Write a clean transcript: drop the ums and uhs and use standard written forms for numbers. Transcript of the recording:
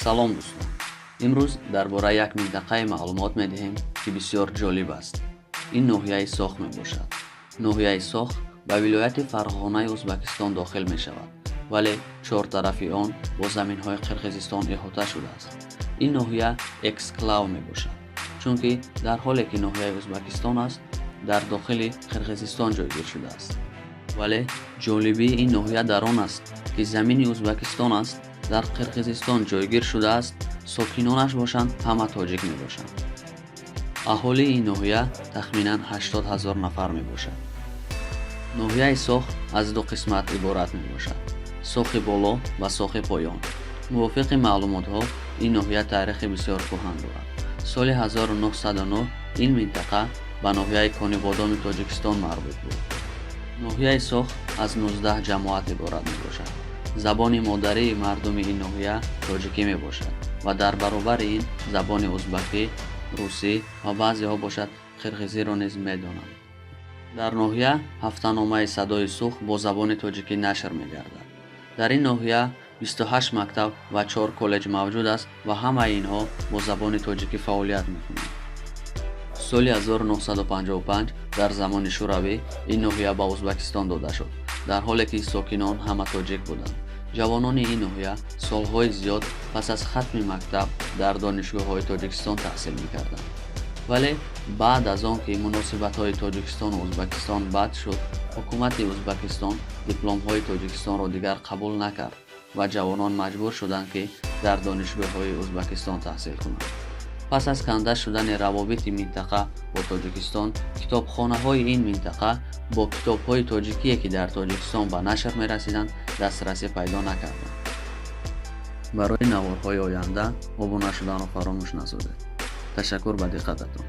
Салом, дӯстон! Имрӯз дар бораи як минтақае маълумот медиҳем, ки бисёр ҷолиб аст. Ин ноҳияи Сох мебошад. Ноҳияи Сох ба вилояти Фарғонаи Ӯзбакистон дохил мешавад, вале чор тарафи он бо заминҳои Қирғизистон иҳота шудааст. Ин ноҳия эксклав мебошад, чунки дар ҳоле ки ноҳияи Ӯзбакистон аст, дар дохили Қирғизистон ҷойгир шудааст. Вале ҷолибии ин ноҳия дар он аст, ки замини Ӯзбакистон аст, дар Қирғизистон ҷойгир шудааст, сокинонаш бошанд, ҳама тоҷик мебошанд. Аҳолии ин ноҳия тахминан 80 ҳазор нафар мебошад. Ноҳияи Сох аз ду қисмат иборат мебошад: Сохи Боло ва Сохи Поён. Мувофиқи маълумотҳо, ин ноҳия таърихи бисёр кӯҳан дорад. Соли 1909 ин минтақа ба ноҳияи Конибодоми Тоҷикистон марбут буд. Ноҳияи Сох аз 19 ҷамоат иборат мебошад. Забони модарии мардуми ин ноҳия тоҷикӣ мебошад ва дар баробари ин забони узбакӣ, русӣ ва баъзеҳо бошад, қирғизиро низ медонанд. Дар ноҳия ҳафтаномаи «Садои Сух» бо забони тоҷикӣ нашр мегардад. Дар ин ноҳия 28 мактаб ва чор коллеҷ мавҷуд аст ва ҳамаи инҳо бо забони тоҷикӣ фаъолият мекунанд. Соли 1955 дар замони Шӯравӣ ин ноҳия ба Ӯзбакистон дода шуд, дар ҳоле ки сокинон ҳама тоҷик буданд. Ҷавонони ин ноҳия солҳои зиёд пас аз хатми мактаб дар донишгоҳҳои Тоҷикистон таҳсил мекарданд. Вале баъд аз он ки муносибатҳои Тоҷикистону Ӯзбакистон бад шуд, ҳукумати Ӯзбакистон дипломҳои Тоҷикистонро дигар қабул накард ва ҷавонон маҷбур шуданд, ки дар донишгоҳҳои Ӯзбакистон таҳсил кунанд. Пас аз канда шудани равобити минтақа бо Тоҷикистон, китобхонаҳои ин минтақа бо китобҳои тоҷикие, ки дар Тоҷикистон ба нашр мерасиданд, дастрасӣ пайдо накарданд. Барои наворҳои оянда обуна шуданро фаромӯш насозед. Ташаккур ба диққататон.